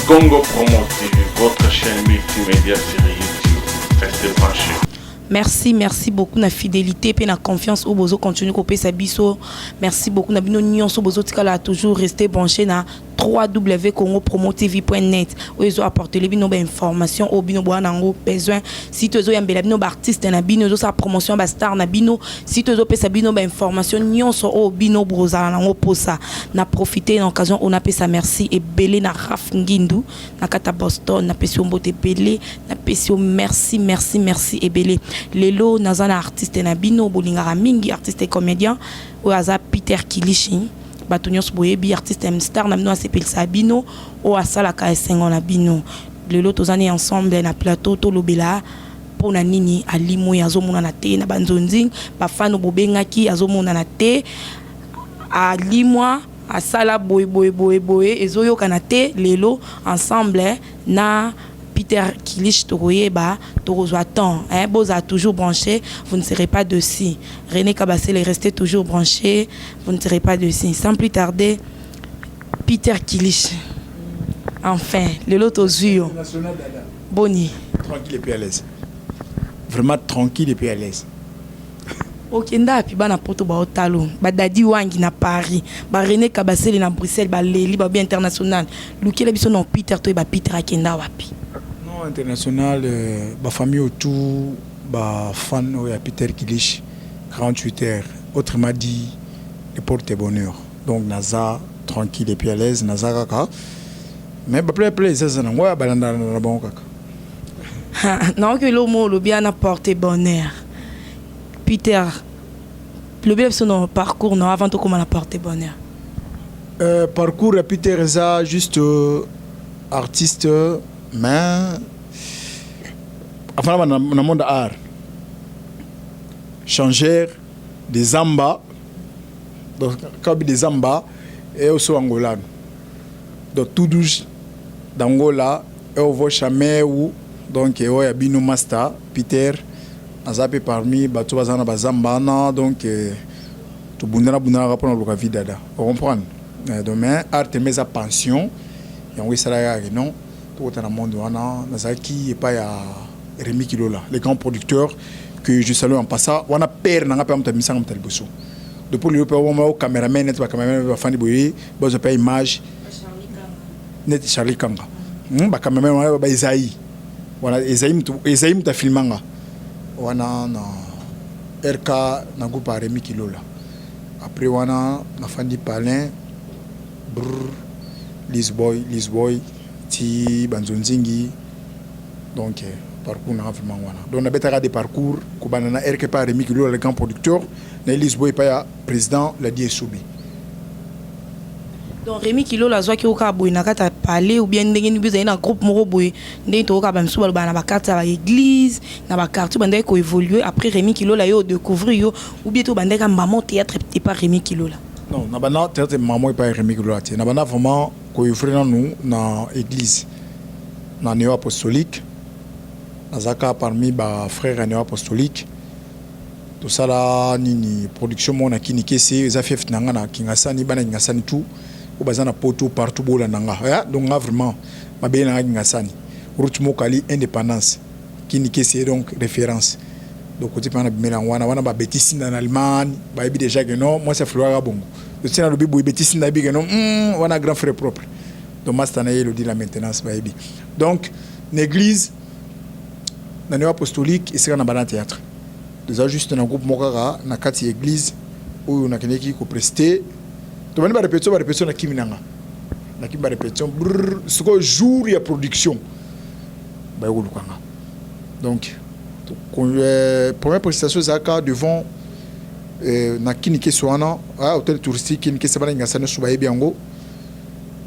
Congo Promo TV, votre chaîne multimédia sur YouTube. Restez branchés. Merci, merci beaucoup na fidélité pe na confiance oyo bozo continuer kopesa biso. Merci beaucoup na bino nyonso bozo tikala toujours rester branché na www.congopromotv.net oyo ezo apporter bino ba information oyo bino boa nango besoin. Si tozo yambela bino ba artiste na bino, ezo sala promotion ba star na bino, si tozo pesa bino ba information nyonso oyo bino bozala nango posa. Na profiter na occasion oyo napesa merci ebele na Raf Ngindu na kata Boston, napesi yo mbote ebele, napesi yo merci, merci, merci ebele. Lelo naza na artiste na bino bolingaka mingi, artiste et comédien oyo aza Peter Kilishi. Bato nyonso boyebi artiste star na bino, asepelisa bino, oyo asalaka esengo na bino. Lelo tozani ensemble na plateau, tolobela mpona nini alimu oyo azomonana te na banzonzi. Bafano bobengaki, azomonana te, alimwa, asala boye boye boye boye, ezoyokana te. Lelo ensemble na Peter Kilish tokoyeba, tokozwa temps, hein. Bozala toujours branché, vous ne serez pas dessus. René Kabasele, restez toujours branché, vous ne serez pas dessus. Sans plus tarder, Peter Kilish, enfin lelo tozwi yo. Boni? Tranquille et puis à l'aise. Vraiment tranquille et puis à l'aise. Okenda api? Bana Poto baotalo, badadi wangi na Paris, barené Kabasele na Bruxelles, baleli babi international, lukela biso na Peter, toyeba Peter akenda wapi. Non, international, ba famille autour, ba fan oyo ya Peter Kilish, 48 heures. Autrement dit, le porte-bonheur. Donc naza tranquille et puis à l'aise, naza kaka. Mais ba plein plein eza nango ya balanda na bango kaka. Naoki eloko moko olobi wana, porte bonheur. Peter, lobela biso na parcours na avant tokóma na porte bonheur. Parcours ya Peter eza juste artiste, mais afana na monde art, changer de zamba. Donc kabi de zamba eu sou angolano, donc todos d'Angola eu vou chamar o donc oyo ya bino master Peter aza mpe parmi bato baza na bazamba wana. Donc tobundana bundanaka mpona luka vie dada, ocomprendre. Donc mais art tembe eza pension, yango esalaka kaka non tokota na monde wana. Nazalaki epai ya Rémi Kilola, le grand producteur que je salue en passant. Wana père nanga mpe amoto amisanga moto ya liboso depuis lelo mpe oma o cameraman neti bacameraman bafandi boye, bazwa mpe image neti Charlie Kanga, bacameraman wana ba Ezai wana, Ezai moto afilmanga wana na RK na groupe ya Rémi Kilola. Après wana nafandi Palin, brr, Lisboy, Lisboy ti banzonzingi. Donc parcours nanga vraiment wana. Donc nabetaka des parcours kobanda na RK pa Rémi Kilola, le grand producteur, na Lisboy epai ya président Ladi Esobi. Donc Rémi Kilola azwaki oyo kaka boye na kati ya palais ou bien ndenge nini? Ezali na groupe moko boye, ndenge toyoka bamisusu balobaka na bakarte ya baéglise, na baquartier bandaki koévolue. Après Rémi Kilola, yo odécouvrir yo ou bien to bandaki mamo théâtre epa Rémi Kilola? Non, na banda théâtre mamo epai Rémi Kilola te. Na banda vraiment koœuvrer nanu na église, na néo apostolique. Nazalaka parmi bafrère ya néo apostolique. Tosala nini, production moko na kini kese, eza fief na nga na Kingasani. Bana Kingasani tout oyo baza na Poto partout, bolanda nga. Donc nga vraiment mabele na nga Kingasani, route Mokali, Indépendance, kini kese, donc référence. Donc côté mpe wana bimela yango wana babeti sinda na Allemagne, bayebi déjà ke non, mwasi afulwaka bongo. Totina lobi boye, beti sinda, yebi ke non, wana grand frère propre. Donc master na ye elodi la maintenance, bayebi. Donc na église, na néo apostolique, esika na bana théâtre, eza juste na groupe moko kaka na kati ya église oyo nakendeki koprester. Tobandi barépétition, barépétition, nakimi nanga, nakimi barépétition. Sikoyo jour ya production, baye kolukanga. Donc première prestation ezalaka devant na Kinikesi wana, hôtel touristique Kinikesi. Bana Ngasa nyonso bayebi yango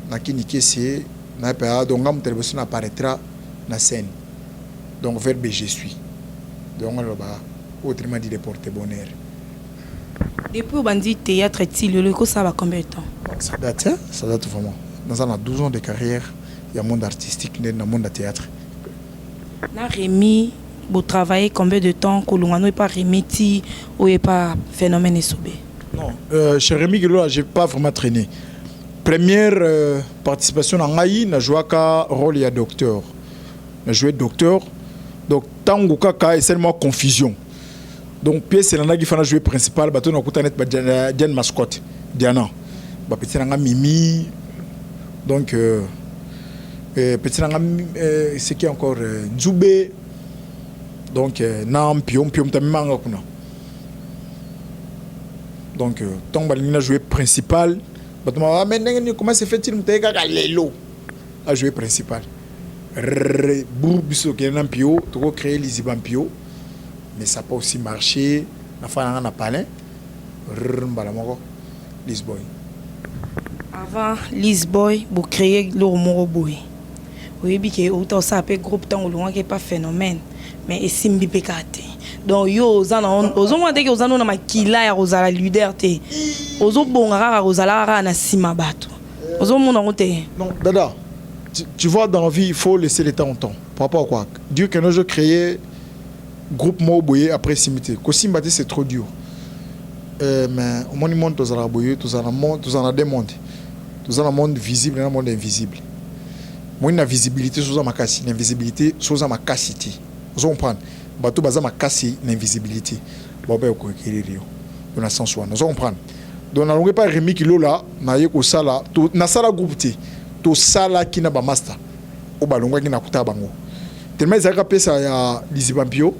na Kinikesi. Na mpe donc nga moto ya liboso na apparaîtra na scène. Donc verbe je suis, donc aloba autrement dit le porte bonheur. Depuis obandi théâtre ti lelo, ekosala combien de temps? Ça date, hein? Ça date vraiment. Naza na 12 ans de carrière ya monde artistique, nde na monde ya théâtre. Na Rémi botravaille combien de temps, kolongwa no epa Rémi ti oyo epa Phénomène Esobe? Non, chez Rémi Kilola, j'ai pas vraiment traîné. Première participation na ngai, najouaka rôle ya docteur, na joué docteur. Donc ntango kaka esali mwa confusion, donc pièce elandaki, fana joué principal. Bato nakuta neti Diane Mascotte, Diana, bapeti na nga Mimi. Donc petit na nga, c'est qui encore, Nzube. Donc na Mpio, Mpio moto amemanga kuna. Donc ntango balingi na joué principal, bato ma mais ndenge nini, comment se fait-il moto aye kaka lelo a joué principal? Bour biso tokende na Mpio, tokocréer Liziba Mpio, mais ça pas aussi marché. Nafana nanga na palin mbala moko Lisboy. Avant Lisboy, bocréer eloko moko boye, oyebi ke outa osala mpe groupe ntango olongwaki epa Phénomène, mais esimbi mpe kaka te. Donc yo oza na, ozomona te ke oza no na makila ya kozala leader te, ozobonga kaka kozala kaka na nsima bato, ozomona yango te? Non, Dada, tu vois, dans la vie, il faut laisser le temps au temps. Par rapport à quoi? Dieu que nous je créé groupe moko boye, après simité kosimba te, c'est trop dur. Mais omoni monde, tozalaka boye, tozala monde, tozala na deux monde: toza na monde visible na monde invisible. Moni na visibilité soza makasi, na invisibilité soza makasi te. Ozo comprendre? Bato baza makasi na invisibilité, baoba kokeleli yo. Donc na sens wana, ozo comprendre? Donc nalongi mpa Remi Kilola, naye kosala, nasala groupe te, tosalaki na bamaster oyo balongwaki na kuta bango. Tellement ezalaki apesa ya Liziba Mpio,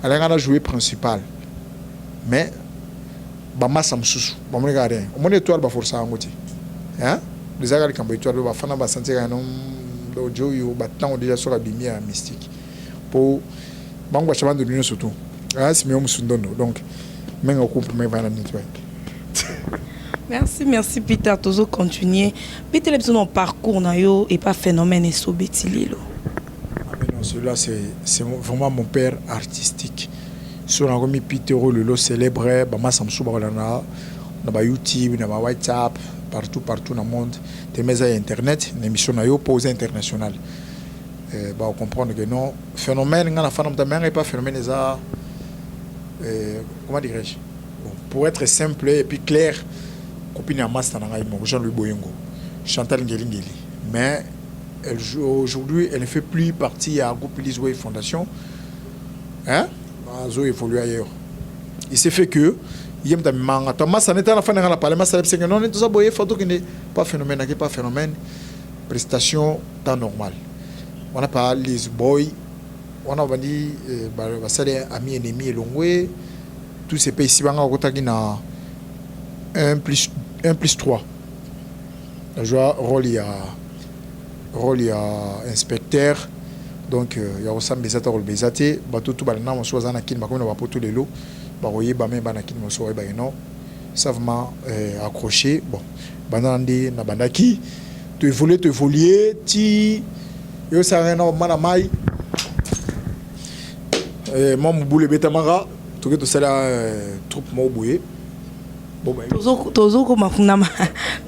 alingaka na jouer principal, mais bamasa mosusu bamoni kaka rien. Omoni étoile, baforsa yango te. Ezalaka likambo étoile, bafana basanti kaka no jo oyo batango déjà soki abimi ya mystique mpo bango bacha bandondo nyonso tu simeon mosundondo. Donc menga couple me vana nini. Merci, merci Peter. Tozo continuer. Peter, biso na parcours na yo epa Phénomène Esobeti lelo. Ah mais non, celui-là, c'est vraiment mon père artistique. So nakomi Peter oyo lelo célèbre, bamasa mosusu bakolanda na baYouTube, na baWhatsApp, partout partout na monde. Teme eza ya internet na émission na yo mpo oza international, bakocomprendre que non, Phénomène nga na fana moto amenga epa Phénomène eza, comment dirais-je, bon, pour être simple et puis clair, copine ya master na ngai moko, Jean-Louis Boyengo, Chantal Ngelingeli. Mais elle, aujourd'hui, elle ne fait plus partie à groupe Lisway Fondation, hein, azo évoluer ailleurs. Il s'est fait que ye moto amemanga to masa nete na fana nga na pale masa yebisenge non, toza boye, fa tokende pas Phénomène, ake pas Phénomène, prestation temps normal wana pa Les Boy wana bandi basali ami ennemi elongwe tout se pe esi banga bakotaki na 1 plus 1 plus 3, nazwa rôle ya inspecteur. Donc ya kosamba eza ta koloba eza te. Bato tu balanda mosusu baza na Kini, bakomi na bapoto lelo, bakoyeba me bana Kini mosusu bayebaki non, ça vraiment accroché. Bon, banda na nde nabandaki toévolue, toévolue ti eyosalaka na mana mai mwa mobulu ebetamaka, toke tosala troupe moko boye. Tozokoma kuna,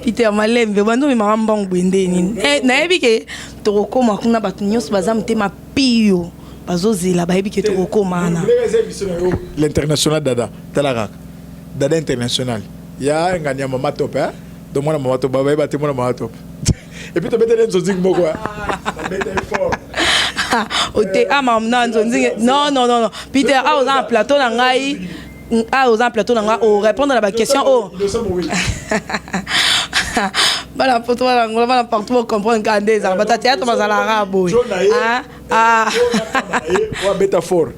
Peter Malembe, bando omemaka mbango boye nde nini? Nayebi ke tokokóma kuna, bato nyonso baza motema pio, bazozela, bayebi ke tokokóma wana. L'international Dada, tala kaka Dada international ya ngani ya mama top, hein? Donc mwana mama top, bayeba te mwana mama top. Et puis tobeteli nzonzingi moko, babeteli fort. Ote ama na nzonzingi. Non, non, non, non, Peter, awa oza na plateau na ngai, awa oza na plateau na ngai, orépondre na baquestion oyo bana poto, bana Angola, bana partout bocomprendre kaka nde ezala. Bato ya théâtre bazalaka boye. Abeta fort.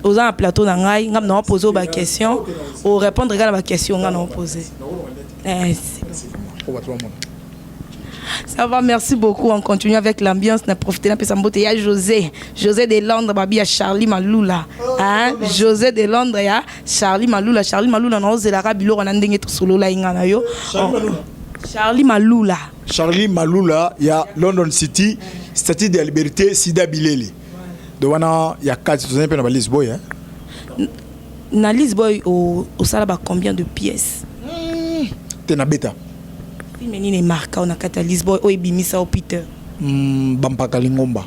Oza na plateau na ngai, ngai na opose oyo baquestion, orépondre kaka na baquestion ngai na opose. Ça va, merci beaucoup. On continue avec l'ambiance. Na profité na pesa mbote ya José. José de Londres, babi ya Charlie Malula. Hein? José de Londres ya Charlie Malula. Charlie Malula na ozelaka biloko na ndenge tosolola inga na yo. Charlie Malula. Charlie Malula. Charlie Malula ya London City, Statue de la Liberté, Sida Bilele. Donc wana ya kati tozali mpe na ba Lisboy, hein? Na Lisboy osala ba combien de pièces? Te, na beta. Film nini emarka o na kati ya Lisboy oyo ebimisa o Peter? Bampaka Lingomba.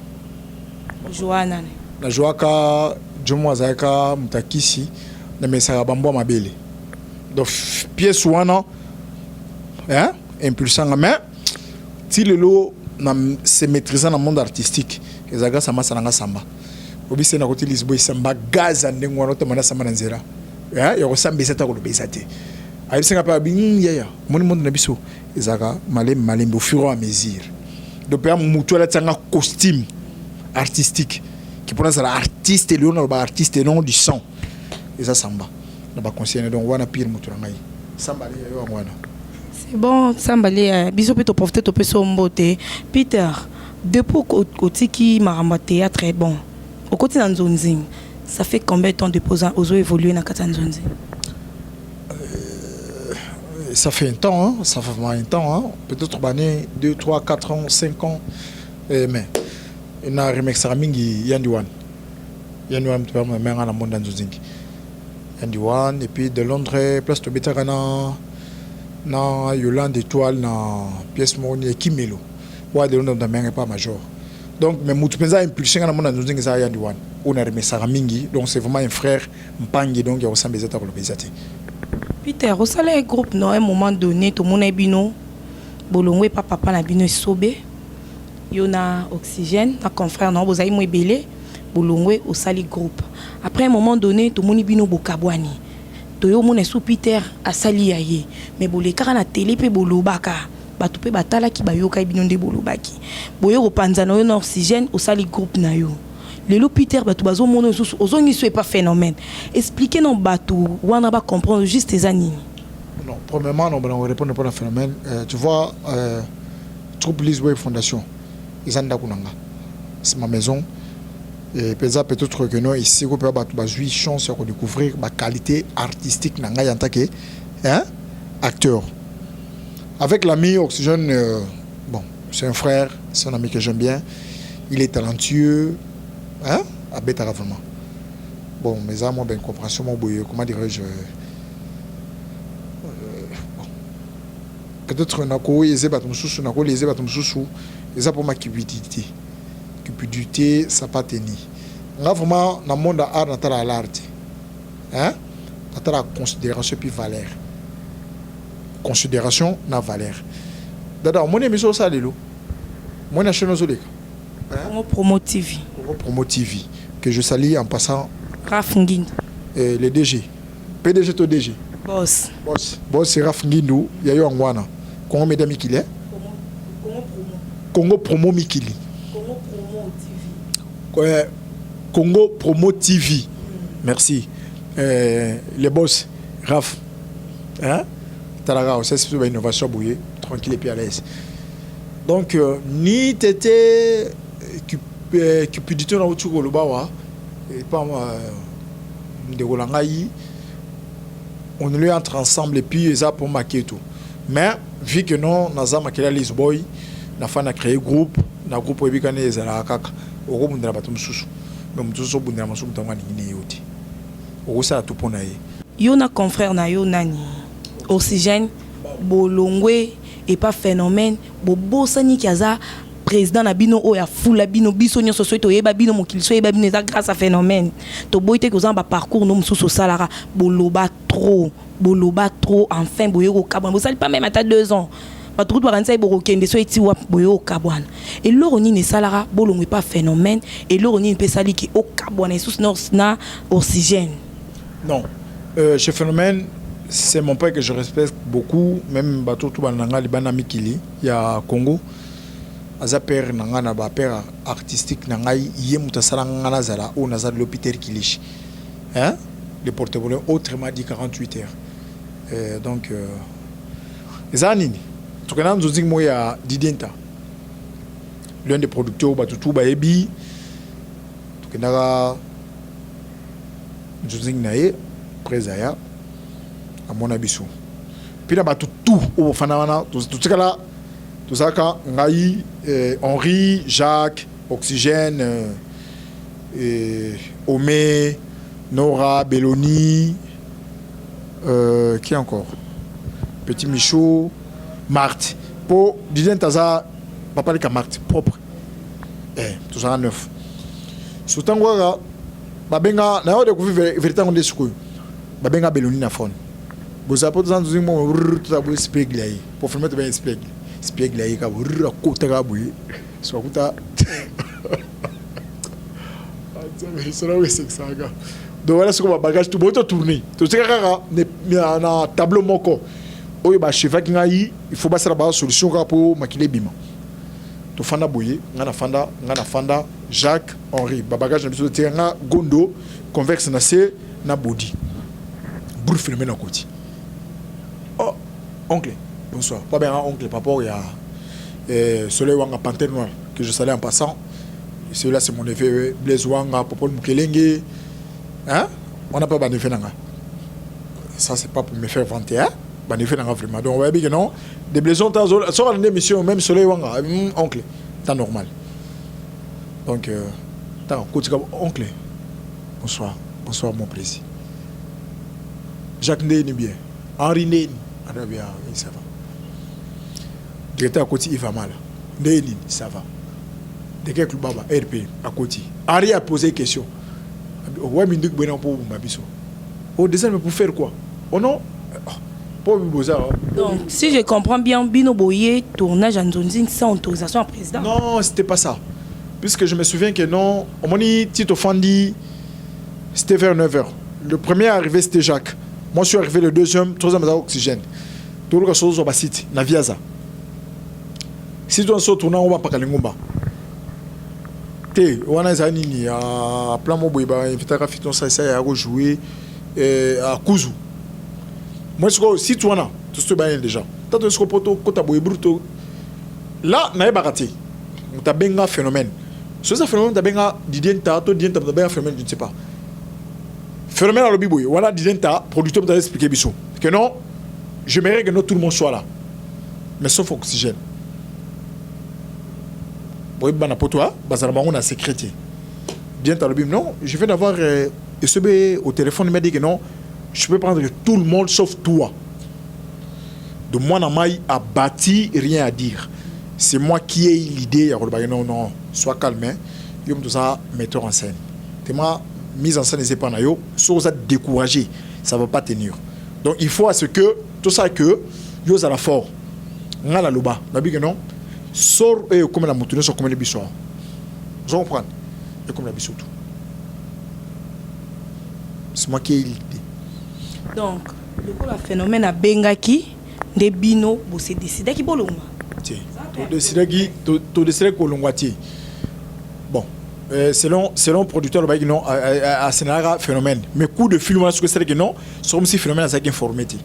Ojua nani? Nazwaka jomo, azalaka moto akisi, namesaka bambwa mabele. Donc pièce wana, hein? Impulsanga, mais ti lelo na se maîtriser na monde artistique eza grâce à masa na nga Samba. Obise na koti Lisboa, esamba gaz ya ndenge wana, otamba na Samba na nzela ya kosamba, eza ta koloba eza te. Ayebisinga mpe abi: "Yaya, omoni monde na biso ezalaka malembe malembe, au fur et à mesure." Donc mpe mutu alatianga costume artistique ki mpona azala artiste lelo, naloba artiste non du sang, eza Samba na baconseil. Donc wana pire motu na ngai Samba ali yo yango wana. C'est bon, Samba ali biso mpe toprofite, topesa yo mbote. Peter, depuis otiki makambo ya théâtre, bon, okoti na nzonzing, ça fait combien de temps depuis ozo évoluer na kati ya nzonzing? Ça fait un temps, hein? Ça fait vraiment un temps, hein? Peut-être année, 2, 3, 4 ans, 5 ans. Mais na remerciera mingi Yandi Wan. Yandi Wan, tu vois, na monde nzonzingi. Yandi Wan, et puis de Londres, place tobetaka na Yolande Étoile na pièce moko ni Ekimelo. Wa de Londres na menga pas major. Donc mais mutu penza impulsion na monde nzonzingi za Yandi Wan. On a remerciera mingi, donc c'est vraiment un frère mpangi, donc ya osamba ezata koloba eza te. Peter, osala groupe no, un moment donné tomona bino bolongo epa papa na bino Esobe, yo na Oxygène na confrère na bozali mo ebele. Bolongwe, osali groupe. Après un moment donné tomoni bino bokabwani, toyomona esu Peter asali ya ye, mais bolekaka na télé mpe bolobaka, bato mpe batalaki, bayokaki bino nde bolobaki. Boye kopanzana, yo na Oxygène osali groupe na yo. Lelo Peter, bato bazomona lisusu ozongi so epa Phénomène. Explique no bato wana bacomprendre juste eza nini. Non, premièrement, non, on répondre pour le Phénomène. Tu vois, troupe Lisboa Fondation, eza ndako na nga, c'est ma maison. Et mpenza peut-être que non, esiko mpe bato bazwi chance ya kodécouvrir baqualité artistique na ngai en tant que, hein, acteur. Avec l'ami Oxygène, bon, c'est un frère, c'est un ami que j'aime bien, il est talentueux, hein, abetaka vraiment. Bon, mais eza mwa baincompréhension moko boye, comment dirais-je, bon. Peut-être nakoyeze bato mosusu, nakoleze bato mosusu, eza mpo ma cupidité. Cupidité, ça pas tenir nga vraiment na monde ya art. Natala l'art te, hein, natala considération puis valeur, considération na valeur. Dada, omoni émission osala lelo, omoni na chaîne ozoleka. Congo Promo TV. Congo Promo TV, que je salue en passant. Raf Ngindu. Le DG, PDG to DG. Boss. Boss, boss, c'est Raf Ngindu ya yo yango wana. Congo Media Mikili, eh? Congo Promo. Congo Promo Mikili. Congo Promo TV. Congo Promo TV. Merci. Les boss, Raf. Hein? Talaka, c'est une innovation bouillée, tranquille et puis à l'aise. Donc, ni tete cupidité na uti koloba wa et pas ndeko na ngai, on lui entre ensemble et puis eza pour maketo. Mais vu que non, naza makela Lisboy, na fa na créer groupe, na groupe oyebi kani ezalaka kaka okobundela bato mosusu, mais moto mosusu obundela mosusu, moto yango alingi ne yo te, okosala tu mpo na ye. Yo na confrère na yo nani, Oxygène, bolongwe epa Phénomène, bobosaniki aza président na bino oyo afula bino. Biso nyonso soki toyeba bino, mokili so oyeba bino, eza grâce à Phénomène. Toboyi te koza na baparcours no mosusu osalaka. Boloba trop, boloba trop. Enfin boye kokabwana, bosali pas même ata 2 ans, bato kutu bakanisa ye bokokende so eti wapi. Boye okabwana, eloko nini esalaka bolongo epa Phénomène? Eloko nini mpe esaliki okabwana lisusu na Oxygène? Non, chez Phénomène, c'est mon père que je respecte beaucoup, même bato tout bananga libanda mikili ya Congo, aza père na ngai, na bapère artistique na ngai. Ye moto asala nga nazala oyo naza lelo, Peter Kilishi, hein? Le porte-bonheur, autrement dit 48 heures. Donc eza nini, tokenda nzonzingi moko ya Didenta, l'un des producteurs bato tu bayebi. Tokendaka nzonzingi na ye, prese aya amona biso mpe na bato tu oyo bofanda wana. Totikala tozalaka ngai, Henri, Jacques, Oxygène, Omé, Nora, Beloni, qui encore, Petit Michaud, Marthe, mpo Didien aza papa leka Marthe propre. Tozalaka neuf. So ntango kaka babenga na yo découvrir vérité yango nde sikoyo babenga Beloni na phone. Bozala mpo toza nzonzi mo toza boye, Spiegel aye po filme, tobengi Spiegel. Spiegel aye kaka boye, akota kaka boye, so akuta solo esekisaka. Donc wana sikoyo babagage to boye, totourne, totika kaka na tableau moko oyo baachevaki ngai. Il faut basala ba solution kaka mpo makili ebima. Tofanda boye, ngai nafanda, ngai nafanda, Jacques, Henri, babagage na biso totika, nga gondo convexe na se na body brut. Phénomène akoti: "Oh oncle, bonsoir." Pas bien oncle, par rapport ya Soleil Wanga, Panthère Noire, que je salue en passant. Celui-là, c'est mon neveu. Blaise Wanga, Popol Mukelenge, hein, on n'a pas baneveu nanga. Ça, c'est pas pour me faire vanter, hein, baneveu nanga vraiment. Donc on va dire que non, des blaisons sort une émission, même Soleil Wanga, oncle, c'est normal. Donc tant oncle, bonsoir, bonsoir mon président Jacques Ndeni, bien Henri Ndeni, bien, oui, ça va. Directeur akoti, Yves Amala Ndeni, ça va. Deke Klubaba RP akoti, Henri a posé question: "Ouais, minduki bwena mpo bumba biso oh déjà, mais pour faire quoi?" Oh non, po boza. Donc si je comprends bien, bino boye tournage à Nzonzi sans autorisation à président? Non, c'était pas ça, puisque je me souviens que non, omoni Tito Fandi, c'était vers 9h. Le premier arrivé, c'était Jacques. Moi, je suis arrivé le deuxième, troisième eza Oxygène. Toluka sozozwa basite na Viaza, site wana so tourna ngo bapaka lingomba te. Wana ezala nini ya plan mo boye, bainvitaka Fiton Saisa ya kojouer akuzu. Moi sikoyo site wana tosi toyebani déjà. Tato sikoyo mpo tokota boye buru to là, nayebaka te moto abenga Phénomène. So eza Phénomène moto abenga Didier Nta to Didier Nta moto abenga Phénomène, je ne sais pas. Phénomène alobi boye wana, Didier Nta producteur moto aexpliqué biso que non, j'aimerais que non, tout le monde soit là, mais sauf Oxygène. Boyebi bana poto bazala bango na secret te. Bien alobi: "Non, je viens d'avoir Esobe au téléphone, il m'a dit que non, je peux prendre tout le monde sauf toi." De moi na mai a bâti, rien à dire, c'est moi qui ai eu l'idée ya koloba: "Non, non, sois calme, hein. Yo moto oza metteur en scène, tema mise en scène eza epa na yo. Soki oza découragé, ça va pas tenir. Donc il faut à ce que tout ça, que yo ozala fort." Nga naloba nabi que non, sor oyo ekomela motu nyonso, akomeli biso awa, ozo comprendre, ekomela biso tout. C'est moi qui ai eu l'idée. Donc lokola Phénomène abengaki nde bino bose décidaki bolongwa? Te, todecidaki, todecidaki kolongwa te. Bon, selon producteur alobaki non, asenelaka Phénomène, mais coup de fil wana soki esalaki non, soki mosi Phénomène azalaki informé te,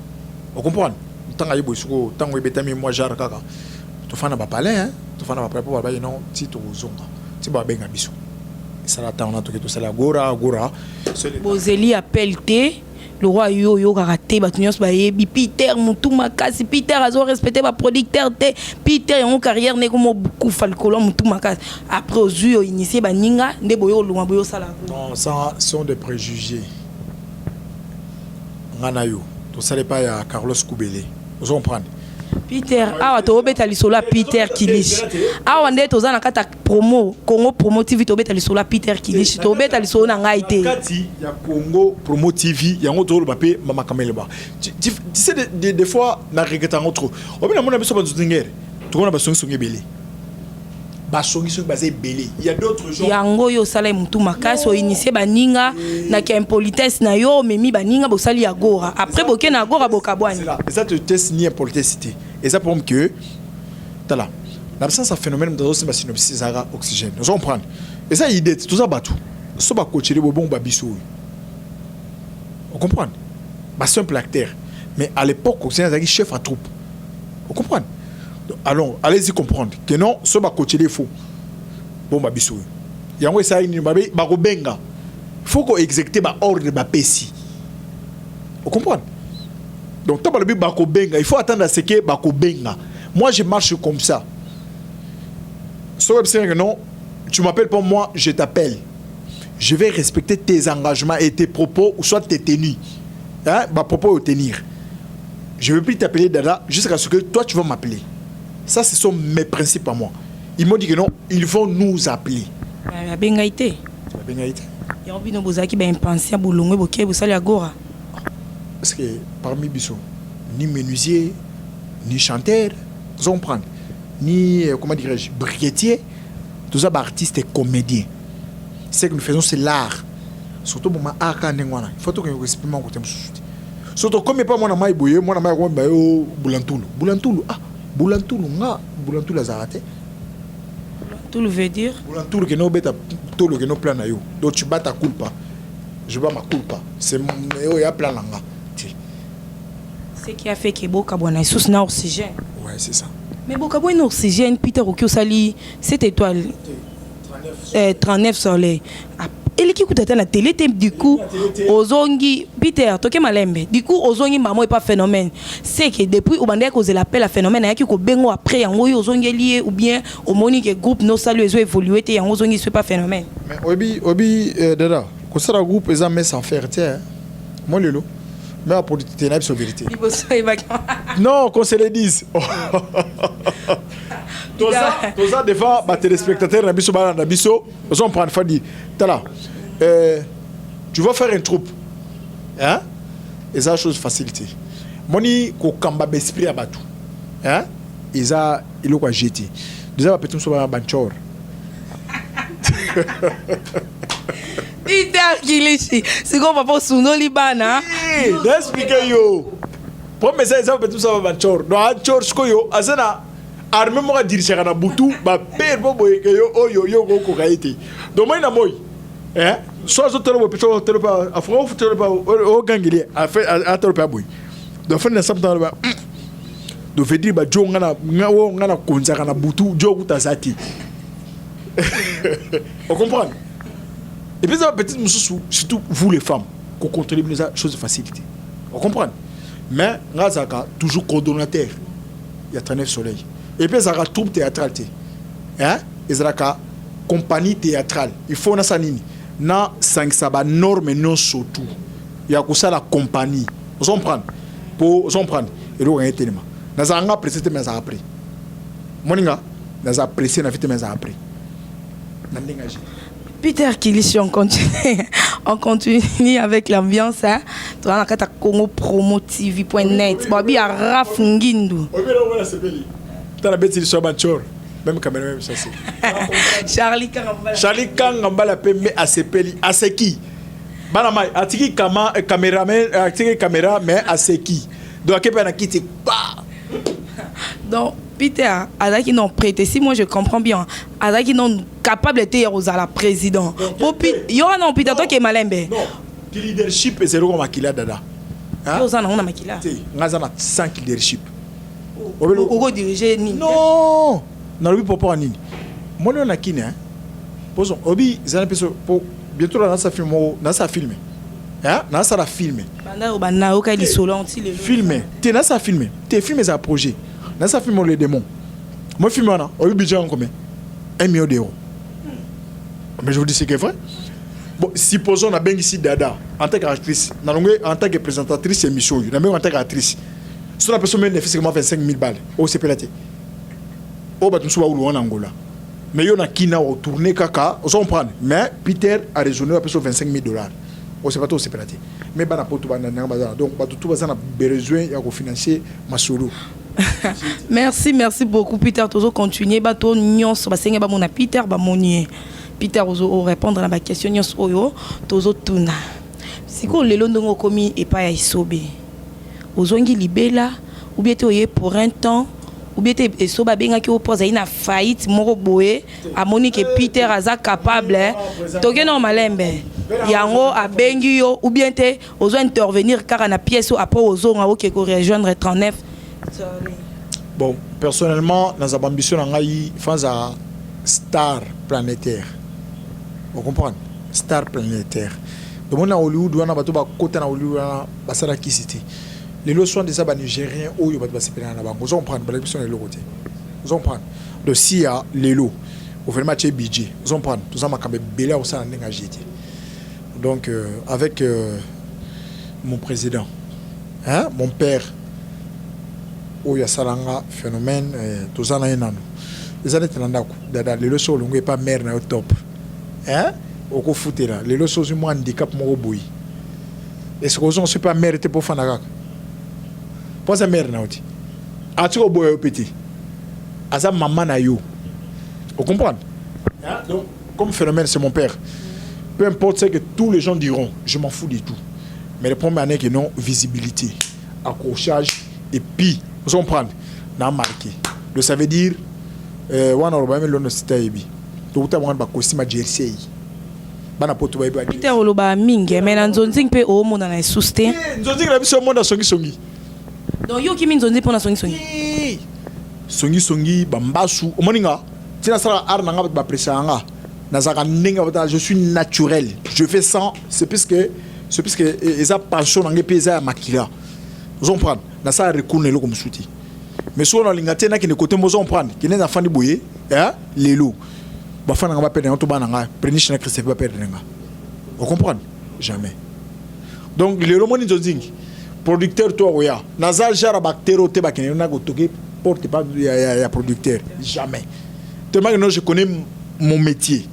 ocomprendre. Ntango aye boye, sikoyo ntango ebetami mwa genre kaka tofanda bapalin, tofanda bapalin mpo balobaki non, ti tokozonga, ti babenga biso. Esala ntango wana toke tosala Gora Gora. Bozeli appel te. Le roi, yo oyokaka te, bato nyonso bayebi Peter motu makasi. Peter azorespecte baproducteur te. Peter yango carrière nde komokufa likolo ya motu makasi. Après ozwi oinitie baninga nde boye olongwa, boye osala. Non, ça sont des préjugés. Nga na yo tosala epai ya Carlos Kubele, ozo comprendre. Peter, awa tobeta lisolo ya Peter Kilish. Awa nde toza na kati ya promo Congo Promo TV, tobeta lisolo ya Peter Kilish, tobeta lisolo na ngai te. Kati ya Congo Promo TV yango toloba mpe makambo eloba. Tu sais, des fois na regrette yango trop. Obi namona biso banzotengere, tokomona basongisongi ebele, basongisongi baza ebele. Il y a d'autres gens. Yango oyo osala ye motu makasi, oinitie baninga na ka impolitesse na yo, omemi baninga, bosali ya Gora, après boke na Gora, bokabwani. Eza te test ni impolitesse te. Eza problème que tala na absence ya Phénomène, moto azosimba synopsis ezalaka Oxygène, ozo comprendre. Eza idée te, toza bato so bakocele bobongo babiso oyo, ocomprendre, basimple acteur. Mais à l'époque, Oxygène azalaki chef à troupe, ocomprendre. Alors allez-y comprendre que non, so bakocele faux bon babiso oyo yango esalaki nini, bakobenga, faut koexécute baordre bapesi, ocomprendre. Donc ntango balobi bakobenga, il faut attendre à ce que bakobenga. Moi, je marche comme ça. So que non, tu m'appelles pas, moi je t'appelle, je vais respecter tes engagements et tes propos ou soit tes tenues, hein, bapropos tenir. Je ne veux plus t'appeler Dada jusqu'à ce que toi tu vas m'appeler. Ça, ce sont mes principes à moi. Ils m'ont dit que non, ils vont nous appeler. Babengai te. Babengai te. Yango bino bozalaki baimpatient, bolongwe, boke bosali ya Gora. Parce que parmi biso Ni menuisier, ni chanteur, ozo comprendre, ni comment dirais-je, briquetier. Toza ba artiste et comédien. Ce que nous faisons, c'est l'art. Surtout boma art kaka ndenge wana, il faut tokende koexprime yango kote mosusu te. So tokomi epa mwana mai boye, mwana mai akomi bayo bulantulu bulantulu, ah bulantulu, nga bulantulu azalaka te. Tout veut dire? Bulantulu, kende obeta tolo, kende oplan na yo. Donc tu bats ta culpa, je bats ma culpa, c'est oyo ya plan na nga te. Ce qui a fait que bokabwana lisusu na Oxygène? Ouais, c'est ça. Mais bokabwani na Oxygène, Peter oki osali 7 étoiles, 39 soleil. Ah, eleki kuta ata na télé te. Du coup ozongi, Peter, toke malembe. Du coup ozongi mamo epa Phénomène. C'est que depuis obandaki kozela appel ya Phénomène, ayaki kobengo après yango oyo ozongeli ye, ou bien omoni ke groupe nosali ezo évolue te, yango ozongi so epa Phénomène? Mais oyebi dada, kosala groupe eza mais sans faire te. Mo lelo mais apodi te na biso vérité. Liboso oyebaki? Non, qu'on se le dise, toza devant batéléspectateur na biso, balanda biso, ozo comprendre. Fadi, tala, tu vas faire une troupe, hein, eza chose facile te. Moni kokamba baesprit ya bato, hein, eza eloko ya jete. Déjà bapeti mosusu bana banchor. Peter Kilishi, sikoyo papa osundoli bana? Naexpliquer yo problème. Eza bapeti mosusu ba banchor. Donc anchor sikoyo aza na armée moko adirigaka na butu, bapere mpo boyeke yo oyo yo okokoka ye te. Donc moi na moi, so azotala boye, so otala mpe afonga, ofutela mpe ogangeli, atala mpe aboye. Donc afandi na samta ba, donc veut dire bajo nga na oyo nga na konzaka na butu, jo kuta aza te. Ocomprendre? Et puis eza bapetite mosusu, surtout vous les femmes, kocontrôler bino eza chose facile te. Ocomprendre? Mais nga azalaka toujours coordonnateur ya 39 soleil. Et puis ezalaka troupe théâtrale te, hein? Ezalaka compagnie théâtrale. Il faut nasala nini? Nasangisa banorme nyonso tu ya kosala compagnie. Ozo comprendre? Po ozo comprendre eloko yango etelema. Nazala nga pressé te, mais nazala prêt. Moninga, naza pressé na vie te, mais nazala prêt na ndenge age. Peter Kilishi, on continue, on continue avec l'ambiance. Hein. Tu vas dans Congo Promo TV.net. Babi à Raf Ngindu. Tala beti liso ya banchor, même caméra, même ça c'est Charlie Kangambala. Charlie Kangambala pembe asepeli, aseki. Bana mai atiki kama caméraman, atiki caméra mais aseki. Donc akepe na kiti pa. Donc Peter azalaki non prêté, si moi je comprends bien, azalaki non capable te ya kozala président. Po yo wana, Peter, toke malembe. Non, ki leadership ezali ko makila, dada. Yo oza nango na makila? Te, nga aza na 5 leadership. Okodirige nini? Non, nalobi propos ya nini? Moni oyo na kini poso obi ezali mpe po bientôt la nasa film moko, nasa film, nasala film. Banda oyo banda oyoka lisolo anti lelo. Film te, nasala film te. Film ezala projet. Nasala film Le Démon. Mo film wana, oyebi budget yango combien? 1 million d'euros. Mais je vous dis ce qui est vrai. Bon, supposons nabengisi dada en tant qu'actrice, nalongwe en tant que présentatrice émission oyo, nabengi en tant qu'actrice, so napesi omene nefisikama 25 000 balles, osepela te? Oyo bato mosusu baulu wana Angola, mais yo na kina otourne kaka, ozo comprendre? Mais Peter a raisonné, apesi 25 000 $, osepa te, osepela te. Mais bana poto bandanga baza, donc bato tu baza na besoin ya kofinancer masolo. Merci, merci beaucoup, Peter. Tozo continuer. Bato nyonso basenge bamona Peter, bamoni ye. Peter ozo répondre na baquestion nyonso oyo tozotuna. Sikoyo lelo ndenge okomi epai ya Esobe, ozongi libela ou bien te oye pour un temps, ou bien te Esobe abengaki yo mpo azali na faillite moko boye, amoni ke Peter aza capable, toke na malembe, yango abengi yo, ou bien te ozo intervenir kaka na pièce oyo, après ozonga oke korejoindre 39? Bon, personnellement, naza baambition na ngai fanza star planétaire. Ocomprendre? Star planétaire. Domoni na Hollywood wana, bato bakota na Hollywood wana basala kisi te. Lelo soit eza banigérien oyo bato basepelana na bango, ozo comprendre? Balaki biso na eloko te. Ozo comprendre? Donc si ya lelo gouvernement atie budget, ozo comprendre, toza makambo ebele ya kosala ndenge agie te. Donc avec mon président, hein, mon père oyo asalanga Phénomène, toza na ye nano. Eza neti na ndako, dada. Lelo so olongo epa mare na yo top, hein, okofutela. Lelo so ozwi mwa handicap moko boye, est-ce ozonga so epa mare te mpo ofanda kaka? Mpo aza mère na yo te, atiki oboya yo mpe te, aza mama na yo, ocomprendre? Donc comme phénomène, c'est mon père. Peu importe ce que tous les gens diront, je m'en fous de tout. Mais le problème est que non, visibilité, accrochage et puis vous comprendre na marqué. Donc ça veut dire wana oloba me lono sita yebi tokuta bango bacostume ya jersey, bana poto bayebi. Peter, oloba mingi, mais na nzonzi mpe omonana lisusu te. Nzonzi na biso monde asongisongi. Donc yo okimi nzonzi mpona songisongi? Songisongi, bambasu. Omoni nga ntina asala art na nga, bato bapresaka nga. Nazalaka ndenge bata, je suis naturel, je fais sans. C'est puisque eza passion na ngai mpe eza ya makila, ozo comprendre? Nasala recours na eloko mosusu te. Mais soki nalinga te, nakende kote mbo, ozo comprendre? Kende nafandi boye, lelo bafanda nga, baperdre nga to bana nga Preniche na Christophe baperdre nga, ocomprendre? Jamais. Donc lelo moni nzonzingi, producteur to akoya, naza genre baacteur oyo te bakende na kotoke porte pas ya producteur, jamais. Tellement que non, je connais mon métier,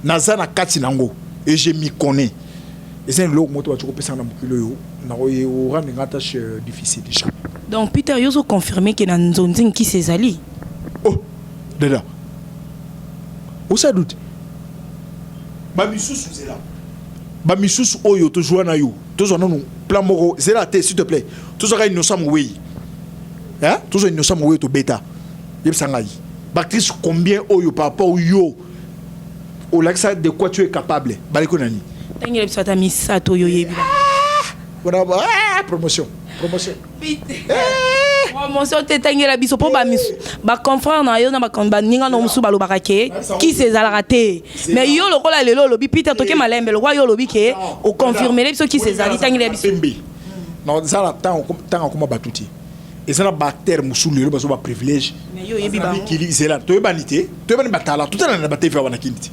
naza na kati nango et je m'y connais. Eza eloko moko to bati kopesanga na mokili oyo nakorendre nga tâche difficile, jamais. Donc Peter, yo ozoconfirme ke na nzonzi nkisi ezali? Oh dada, osa doute. Bamisusu, zela, bamisusu oyo tozwa na yo, tozwa nanu plan moko, zela te, s'il te plaît. Tozwaka Innocent Mowei, tozwa Innocent Mowei, tobeta. Yebisa ngai, baactrice combien oyo par rapport yo olakisa de quoi tu es capable, baleki nani? Tangela biso ata misato oyo oyebi. Wana promotion, promotion. Promotion te, tangela biso mpo baconfrère na yo na baninga no mosusu balobaka ke kisi ezalaka te. Mais yo lokola lelo olobi, Peter, toke malembe, lokola yo olobi ke oconfirmele biso kisi ezali, tangela biso. Pembe eza na ntango akoma bato te, eza na baacteur mosusu lelo bazwa baprivilège. Mais yo oyebi bango? Mikili, zela, toyebani te, toyebani batala, totala na batv awa na kini te.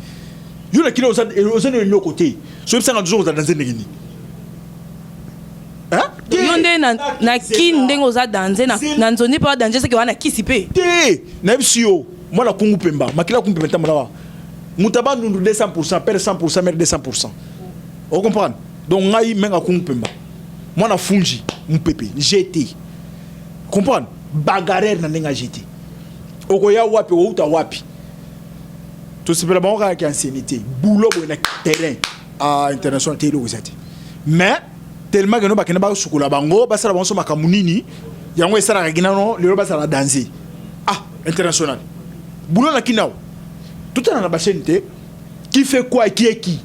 Yo na kini oza na eloko te, so oyebisanga nzozo kozala danze ndenge nini? Yo nde na kini ndenge oza danze, na nzondi mpe danger, seke wana kisi mpe. Te, nayebisi yo, mwana kungu pemba, makila kungu pemba, ntambolaka moto abandundu 200, père 100, mère 200, ocomprendre? Donc ngai menga kungu pemba, mwana funji mopepe gt, comprendre? Bagarere na ndenge ya gt, okoya wapi, outa wapi? Tosepela bango kaka ki ancienneté, boulot boye na terrain a international te, eloko eza te. Mais tellement keno bakende basukola bango, basala bango so makambo nini, yango esalaka kinano lelo basala danger. Ah, international boulot na kinao, totala na bachaîne te, qui fait quoi et qui est qui,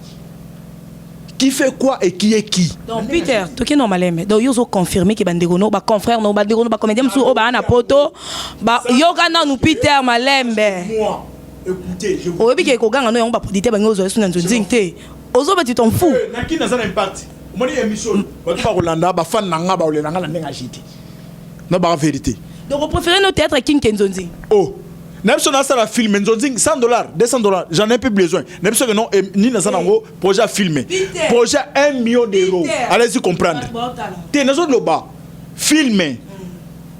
qui fait quoi et qui est qui. Donc Peter, toke no malembe. Donc yo ozoconfirme ke bandeko no, baconfrère no, bandeko no, bacomédien mosusu oyo baa na poto yoka nanu Peter, malembe. Moi, écoutez, je Oyebi ke koganga no yango, baproducteur bangi ozwa yesu na nzonzingi te, ozoba, tu t'en fous. Naki naza na impact. Omoni émission, bato bakolanda, bafan na nga baolela nga na ndenge agite na baka vérité. Donc opréféré no théâtre king ke nzonzingi? Oh, na biso nasala film nzonzingi, 100 $, 200 $, j'en ai plus besoin. Na biso ke non, nini, naza nango projet ya film, projet 1 million d'euros, allez-y comprendre. Te, nazoloba film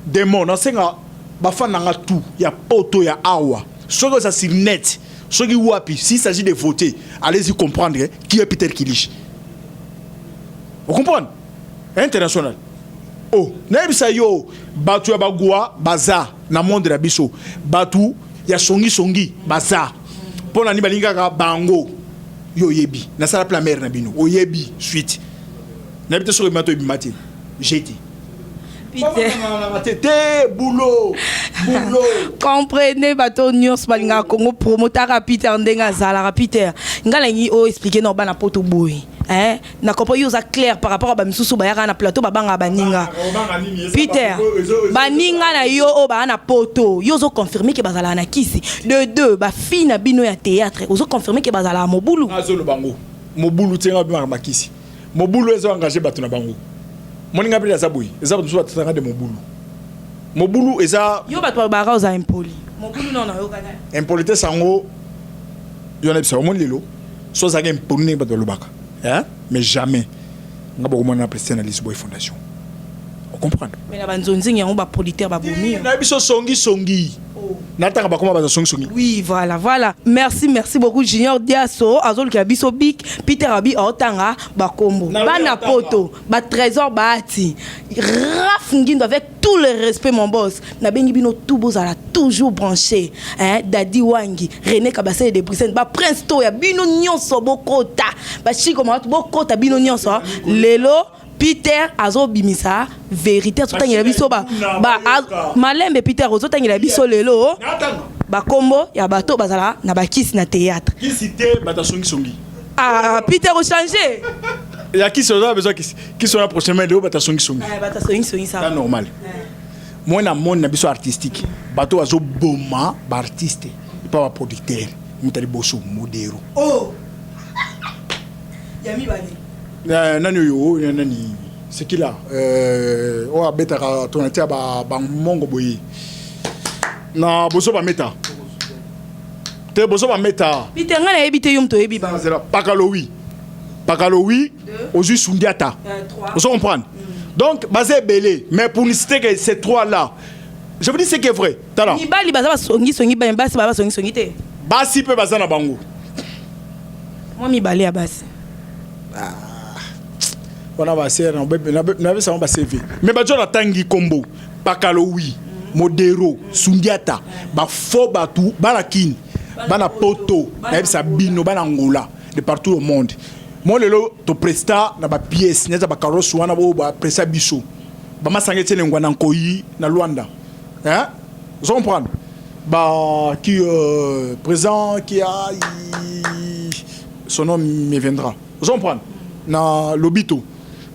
démon. Nasenga bafan na nga tout ya poto, ya awa, soki oza sur net, soki wapi, s'il s'agit de voter, allez-y comprendre qui est Peter Kilish, vous comprenez? International. Oh, nayebisa yo, bato ya bagwa baza na monde na biso, bato ya songisongi baza. Mpo na nini balingi kaka bango? Yo oyebi, nasala plan mare na bino, oyebi suite. Nayebi te soki ebima to ebima te, jete te te, boulot, boulot. Comprenez, bato nyonso balingaka Congo promotaka Peter ndenge azalaka. Peter, ngai nalingi oyo explique na bana poto boye, hein? Na comprend yo, oza clair par rapport a bamisusu bayaka na plateau, babangaka baninga. Peter, baninga na yo oyo baya na poto, yo ozoconfirme ke bazalaka na kisi de deux, bafille na bino ya théâtre, ozoconfirme ke bazalaka mobulu? Azoloba ngo mobulu te, nga bimaka makisi mobulu ezo engage bato na bango. Moninga mpe aza boye, eza bato mosusu batatanga de mobulu. Mobulu eza Yo, bato balobaka oza impoli, mobulu nao nayokana. Impolitesse yango yo nayebisa, omoni lelo so ozalaka impoli ndenge bato balobaka, mais jamais nga bokomona na président na Lisboy Fondation. Ocomprendre? Mais na banzonzingi yango, baproducteur babomi. Na biso songi songi. Natanga bakoma baza songi songi. Oui, voilà, voilà. Merci, merci beaucoup, Junior Diaso. Azolukela biso bic. Peter Abi aotanga bakombo. Bana poto, ba trésor baati. Raf Ngindo, avec tout le respect, mon boss. Nabengi bino tout bozala toujours branché. Hein, Dadi Wangi, René Kabasele de Bruxelles, ba Prince Toya, bino nyonso bokota. Ba Chico Mawatu bokota bino nyonso. Lelo Peter azobimisa vérité, azotangela biso ba malembe. Peter ozotangela biso lelo bakombo ya bato bazala na bakisi na théâtre. Kisi te, bato songi songi. Ah, Peter ochange. Ya kisi, oza besoin kisi, kisi wana prochainement. Lelo bato songi songi. Bato songi songi. Ça normal. Moi na monde na biso artistique, bato bazoboma baartiste epa baproducteur, moto ya liboso Modero. Oh, ya mibale? Nani oyo, nani, c'est qui là, oyo abetaka tonati ya bamongo boye na bozo bameta te, bozo bameta. Peter, ngai nayebi te, yo moto oyebi ba. Pakalowi, Pakalowi, ozwi Sundiata, ozo comprendre? Donc baza ebele, mais pour ne citer que ces trois là, je vous dis ce qui est vrai. Tala. Mibali baza basongisongi, basi baza basongisongi te? Basi mpe baza na bango. Mwa mibale ya basi. Wana basere nabesa bango baCV, mais bajo natangi kombo Pakalowi, Modero, Sundiata, bafo bato bana Kini, bana Poto, nayebisa bino, bana Angola, de partout au monde. Mo lelo topresta na bapièce neti bacarrosse wana oyo bapresta biso, bamasanga etiene ngwana nkoi na Lwanda, hein? Ozo comprendre? Ba qui présent qui a son nom me viendra, ozo comprendre? Na Lobito,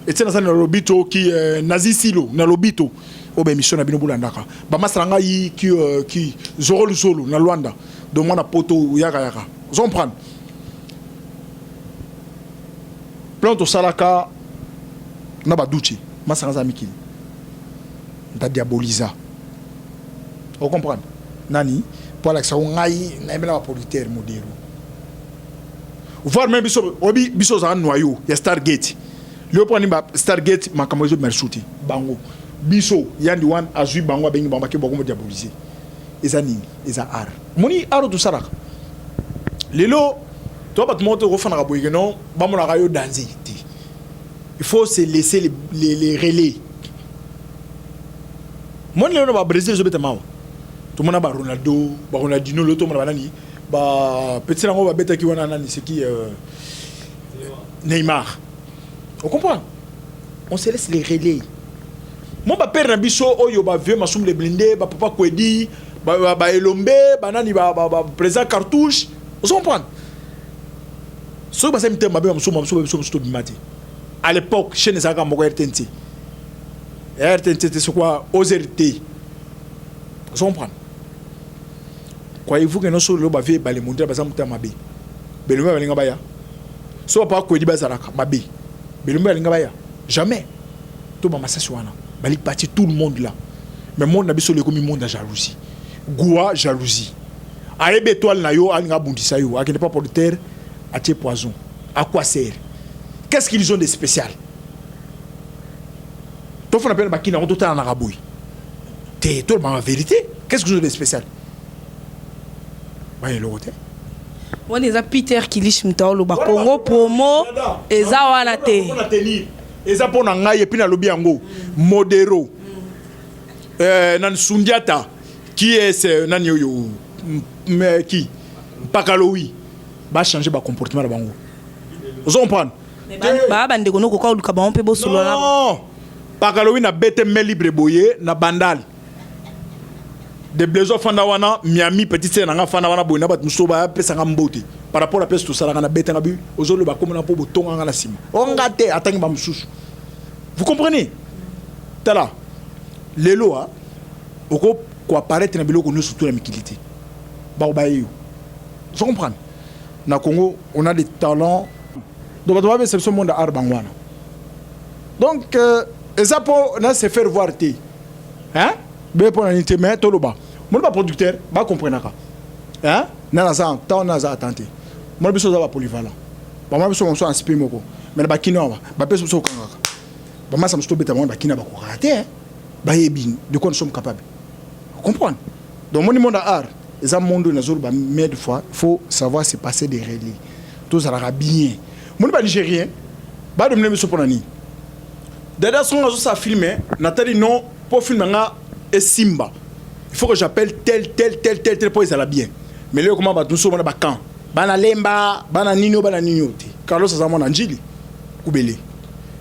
etienne aza na Lobito, qui nazi silo na Lobito, oyo baémission na bino bolandaka, bamasala ngai qui Zoro Luzolo na Lwanda. Donc mwana Poto yaka yaka, ozo comprendre? Plan tosalaka na baduche masanga aza mikili nta diaboliza, ocomprendre? Nani mpo alakisa ko ngai nayebela baproducteur Modero, voire même biso oyebi biso ozala noyau ya Stargate. Lelo mpo ani Stargate makambo ezobima lisusu te. Bango biso yandi wana azwi bango, abengi bango, bake bakomo diaboliser. Eza nini? Eza art. Omoni art oyo tosalaka lelo, to bato moko te okofandaka boye ke non, bamonaka yo danse te. Il faut se laisser les relais. Moni lelo na babrésil ezobeta mawa, tomona ba Ronaldo, ba Ronaldinho. Lelo tomona banani, bapeti yango babetaki wana, nani, seki Neymar, on comprend? On se laisse les relais. Mo bapere na biso oyo, bavieux Masumu de Blinde, bapapa Kwedi, baelombe, banani, baprésident Cartouche, ozo comprendre? Soki basali mitema mabe, bamosusu bamosusu biso mosusu tobima te. À l'époque chaîne ezalaka moko, RTNT, RTNT te, c'est quoi, OZRT, ozo comprendre? Croyez-vous que nyonso lelo bavieux ebale mondial baza motema mabe, belombe balinga baya? So bapapa Kwedi bazalaka mabe, belombe balinga baya? Jamais. To bamasasi wana bali parti, tout le monde là. Mais monde na biso lekomi monde ya jalousie, gua jalousie. Ayebi étoile na yo, alinga abundisa yo, akende pa producteur, atie poison. À quoi sert? Qu'est-ce qu'ils ont de spécial? Tofanda mpe na bakini yango, totalanaka boye te, tolobaka vérité. Qu'est-ce qu'ils ont de spécial? Baya eloko te. Wana eza Peter Kilish, moto aoloba Congo Promo eza wana te. Eza mpo na ngai. Et puis nalobi yango, Modero, nani, Sundiata, qui est nani oyo, qui Mpakalowi, bachange bacomportement na bango, ozo comprendre? Baa bandeko nokoka oluka bango mpe bosolola. Non, Pakalowi na bete main libre boye na Bandal de Blaise afanda wana, Miami, petite sœur nanga afanda wana boye na bato mosusu bapesanga mbote par rapport à place tosalaka na betanga bi ozoloba komona mpo botonganga na nsima onga te, atangi bamosusu, vous comprenez? Tala lelo a oko koapparaître na biloko nyonso tu na mikili te, bakobaye yo, ozo comprendre? Na Congo on a des talents, donc bato babesa biso monde art bango wana. Donc eza mpo na se faire voir te, hein, be mpo na nini te. Mais toloba moni baproducteur bacomprenaka, hein, na naza en temps, naza attente te. Mona biso oza bapolyvalent, bamona biso mosusu aspect moko, mais na bakino awa bapesa biso kokangaka. Bamasa mosusu tobeta bango bakina, bakokaka te. Bayebi de quoi nous sommes capables, comprendre. Donc moni, monde art eza monde oyo nazoloba mais des fois il faut savoir se passer des relais. Tozalaka bien. Moni, Banigérien badomine biso mpo na nini? Dada songo azosala film, natali non, mpo film nanga esimba, il faut que j'appelle tel, tel, tel, tel, tel mpo ezala bien. Mais lelo koma bato mosusu omona bacan, bana Lemba, bana nini oyo, bana nini oyo te. Carlos aza mwana Njili kubele,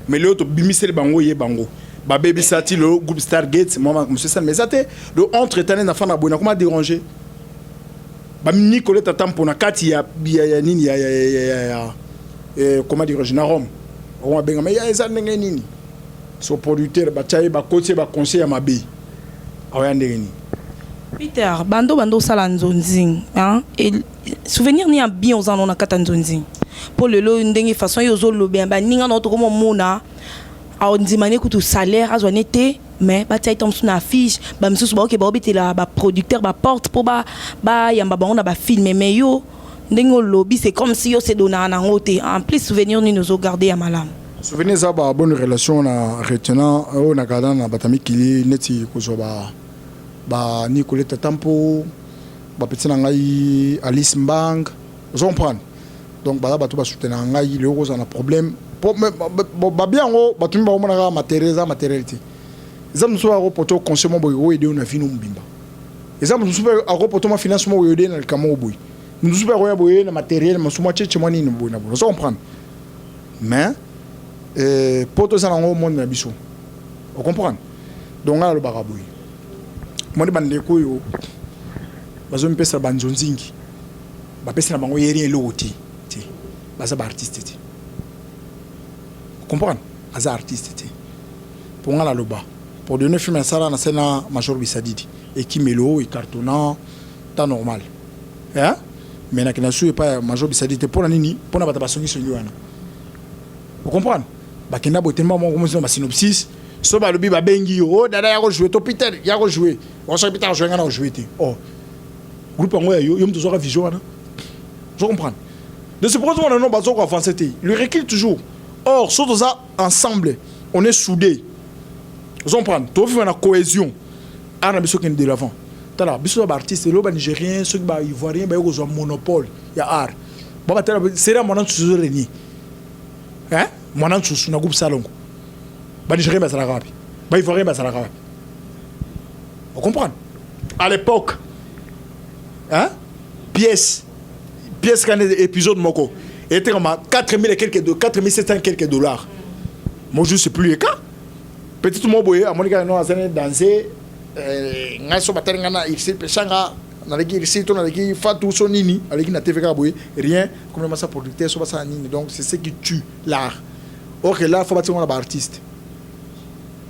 mais lelo tobimiseli bango ye, bango babebisa ti lelo groupe Star Gate. Mwa mosusu esalema eza te. Donc entre temps na fanda boye, nakoma déranger banikoleta ta mpo na kati ya nini ya comment dirais-je, na Rome okoma bengama ya eza ndenge nini. So producteur batya ye, bakoti ye baconseil ya mabe, aoya ndenge nini? Peter, bando osala nzonzi, hein? Souvenir ni ya bien oza na kati ya nzonzi? Mpo lelo ndenge façon yo ozolobela baninga na tokoma omona aondima ne kutu salaire azwa ne te, mais batia ete mosusu na affiche, bamisusu baoke baobetela baproducteur baporte mpo bayamba bango na bafilm. Mais yo ndenge olobi, c'est comme si yo sedonaka nango te. En plus, souvenir nini ozogarde ya malamu? Souvenir eza babonne relation na retenant oyo na garda na bato ya mikili, neti kozwa ba Nicoleta Tampo, bapeti na ngai Alice Mbang, ozo comprendre. Donc baza bato basoutenaka ngai. Lelo kozala na problème babi yango, bato mi bakomona kaka matériel. Eza matériel te. Eza mosusu akopoto conseil mo boye oyo ede na vino mobimba. Eza mosusu mpe akopoto mwa finance mo boye ode na likambo moko boye. Mosusu mpe akoya boye na matériel mosusu, mwa cheche, mwa nini boye na boye, ozo comprendre. Mais po toza nango monde na biso, ocomprendre. Donc ngai alobaka boye: moni, bandeko oyo bazomipesa banzonzingi, bapesi na bango yeri eloko te te, baza baartiste te, comprendre. Aza artiste te. Mpo ngai naloba, pour donner film nasala, nasali na Major Bisadidi, ekimelo ecartonna temps normal, hein? Mais nakenda su epai ya Major Bisadidi te. Mpo na nini? Mpona bato basongisongi wana, ocomprendre. Bakenda boye telema moko mosi na basynopsis. So balobi, babengi yo: "O dada, ya kojouer to Peter ya kojouer." Soki Peter ajoue, nga na kojouer te. Oh, groupe yango ya yo, yo moto ozwaka vision wana, ozo comprendre. De ce pourquoi wana non, bazo koavancer te, le recule toujours. Or so toza ensemble, on est soudé, ozo comprendre, tovivre na cohésion, art na biso okende de l'avant. Tala biso za baartiste lelo, Banigérien, soki Baivoirien baye kozwa monopole ya art bo batala série ya Mwana Nsusu ezorégner, hein? Mwana Nsusu na groupe Salongo, Banigérien bazalaka wapi? Baivoirien bazalaka wapi? Ocomprendre. À l'époque, hein, pièce kana épisode moko etekama 4000 et quelques de 4700 quelques dollars. Moi je sais plus le cas. Petit moko boye amoni kaka no azali danse. Ngai so batali ngai na irsi peshanga, naleki irsi to naleki Fatu so nini, aleki na TV kaka boye, rien comme masa producteur so basala nini. Donc c'est ce qui tue l'art. Or que là, faut batika ngo na baartiste,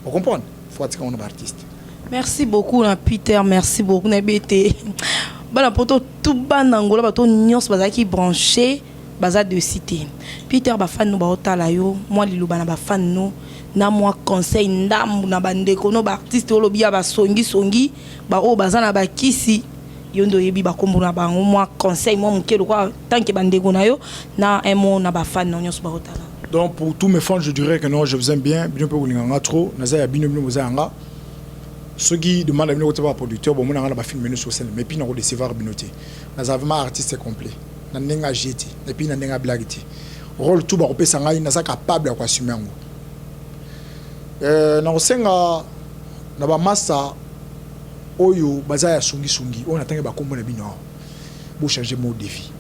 on comprendre, faut batika ngo na baartiste. Merci beaucoup na Peter, merci beaucoup. Nayebi ete bana poto tu, bana Ngola, bato nyonso bazalaki branché, baza de cité. Peter, bafani no baotala yo, mwa liloba na bafani no na mwa conseil ndambu na bandeko no baartiste. Olobi ya basongisongi, baoyo baza na bakisi, yo nde oyebi bakombo na bango. Mwa conseil mwa moke lokwa tanke bandeko na yo na un mot na bafani no nyonso baotala. Donc pour tous mes fans, je dirais que non, je vous aime bien. Bino mpe kolinganga nga trop, naza ya bino, bino boza yanga. Soki demande bino kotia baproducteur, bomona nga na bafilm nyonso osala, mais puis nakodecevoir bino te. Naza vraiment artiste complet na ndenge ya jeu te, et puis na ndenge ya blague te. Rôle tout bakopesa ngai, naza capable ya koassume yango. Nakosenga na bamasa oyo baza ya songisongi, oyo natangi bakombo na bino awa, bochange mode de vie.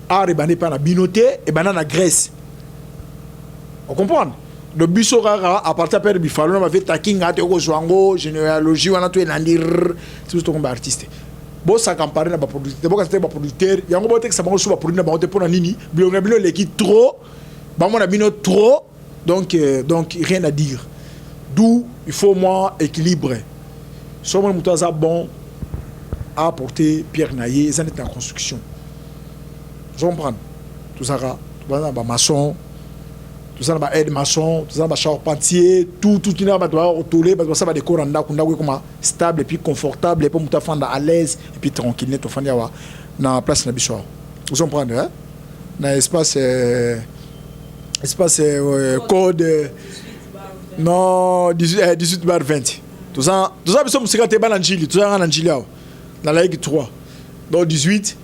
Art ebanda epai na bino te, ebanda na Grèce, ocomprendre. Donc biso kaka à partir ya père Bifalo na bave takinga te, okozwa yango généalogie wana to elandi ti biso tokomba artiste. Bosakampare na baproducteur te, bokasa te baproducteur yango, botekisa bango so baproduit na bango te. Mpo na nini? Bilongo na bino eleki trop, bamona bino trop. Donc rien à dire. D'où il faut moi équilibre. So mona moto aza bon à apporter pierre na ye, eza neti na construction, ozo comprendre. Tozalaka, toza na bamaçon, toza na baaide maçon, toza na bacharpentier, tout tout tina bato bakotole, bato basala badécor na ndako. Ndako ekoma stable et puis confortable, et puis moto afanda à l'aise et puis tranquille. Neti tofandi awa na place na biso awa, ozo comprendre, hein? Na espace code. Non, 18, 18 bar 20. Toza toza biso mosika te, bana Njili, toza nga na Njili awa na layiki 3, donc 18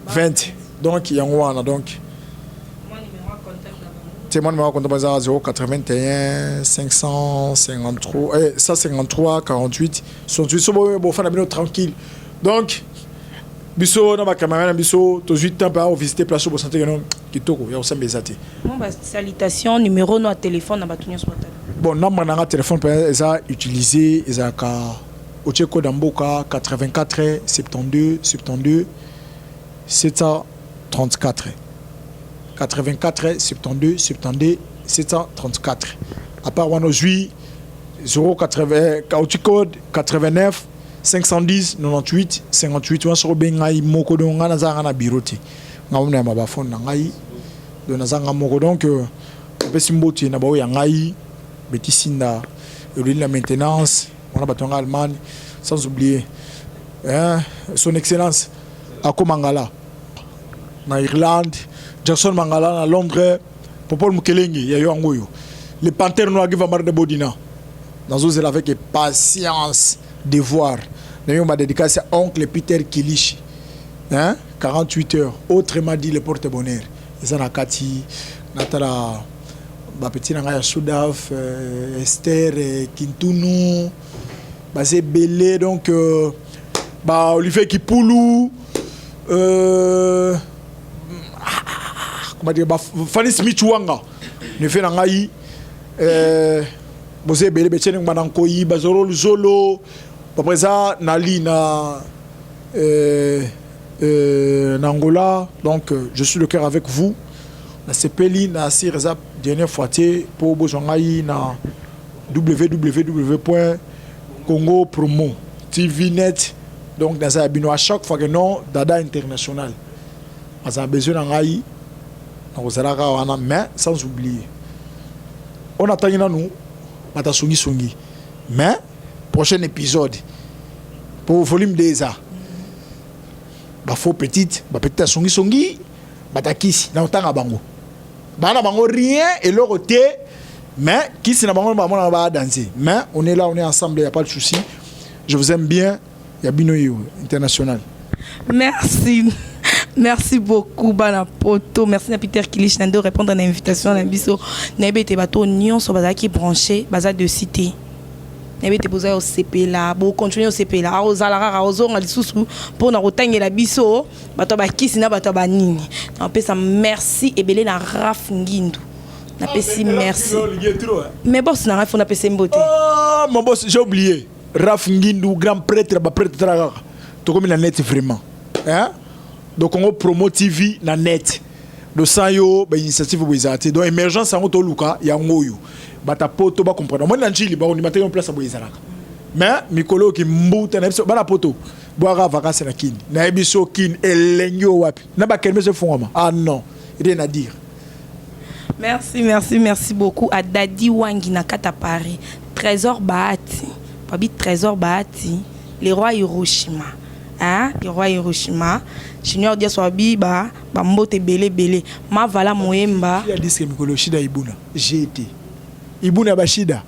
20, donc yango wana. Donc te, mwa numéro ya contact eza 081 553 153 48 68. So bofanda bino tranquille. Donc biso na bacamarade na biso tozwi temps mpe akovisite place oyo bosante keno kitoko ya kosamba eza te. Mo basalutation, numéro no ya telefone na bato nyonso batala. Bon, nombre na nga téléphone mpe eza utilisé, ezalaka otie code ya mboka 84 72 72 734, 84 72 72 734. À part wana, ozwi 080, otie code 89 510 98 58. Wana soki obengi ngai moko, donc ngai naza nga na bureau te, ngai mona yamba bafone na ngai, donc naza nga moko. Donc napesi mbote na baoyo ya ngai Beti Sinda, eloli na maintenance wana, bato yanga Allemagne, sans oublier, hein, son excellence Ako Mangala na Irlande, Jackson Mangala na Londres, Popol Mukelenge ya yo, yango oyo le Panthère Noir Giva Mar de Bodina. Nazozela avec patience de voir nayo badédicace ya oncle Peter Kilishi, hein? 48 heures, autrement dit le porte bonheur eza na kati. Natala bapeti na ngai ya Sudaf, Esther, Kintunu, baza ebele. Donc ba Olivier Kipulu, comment dire, ba Fanny Smith Wanga, nefe na ngai, boza ebele, betiene ngba na nkoi, bazoro luzolo, papa eza nali na na Angola. Donc je suis le cœur avec vous. Nasepeli na sir, eza dernière fois te mpo bozwa ngai na www Congo Promo TV Net. Donc naza ya bino à chaque fois que non Dada International aza besoin na ngai, nakozalaka wana. Mais sans oublier oyo natangi nanu, bato songisongi. Mais prochain épisode pour volume 2 eza bafaux petite, bapetite ya songisongi, batakisi na kotanga bango, bana bango rien eloko te, mais kisi na bango bamona badanse. Mais on est là, on est ensemble, y a pas de souci. Je vous aime bien, ya bino yo international. Merci. Merci beaucoup bana poto. Merci na Peter Kilish na nde répondre na invitation na biso. Nayebi ete bato nyonso bazalaki branché, baza de cité. Nayebi ete boza osepela, bokontinue osepela, akozala kaka ozonga lisusu mpona kotangela biso bato ya bakisi na bato ya banini. Napesa merci ebele na Raf Ngindu, napesi merci. Mais boss na ngai, fo napesa mbote. Oh, mon boss, j'ai oublié Raf Ngindu, grand prêtre, baprêtre tala kaka tokomi na net vraiment, hein? Donc Congo Promo TV na net, donc yo bainitiative boye ezala te. Donc émergence yango toluka yango oyo bato poto bacomprendre. Omoni na Njili bakondima te place boye ezalaka, mais mikolo oyo kimbuta na biso bana poto bwaka vacance na Kini, nayebi so Kini elengi oyo wapi na bakermesse efungwama. Ah non, rien à dire. Merci, merci, merci beaucoup à Dadi Wangi na kata Paris, Trésor Bahati, babi Trésor Bahati, le roi Hiroshima, hein, le roi Hiroshima Junior Diaso, abi ba bambote ebele ebele, Mavala Moyemba. Ya disque mikolo Shida Ibuna, gt Ibuna bashida.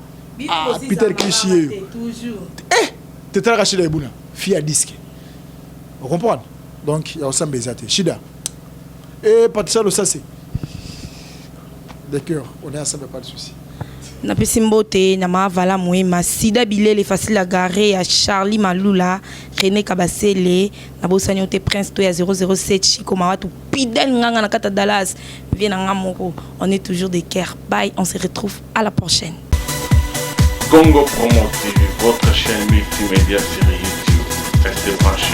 Ah, Peter Klishi yeyo eh, tetalaka Shida Ibuna fi ya disque, ocomprendre? Donc ya kosamba eza te. Shida e Patricia Losase, d'accord, on est ensemble, pas de souci. Napesi mbote na Maavala Moyema, Sida Bilele, Facile Agare ya Charlie Malula, René Kabasele, nabosani yo te, Prince to ya 007, Chico Mawatu, Pidel Nganga na kata Dallas, vie na nga moko. On est toujours de cœur. Bye, on se retrouve à la prochaine. Congo Promo TV, votre chaîne multimédia sur YouTube. Restez branchés.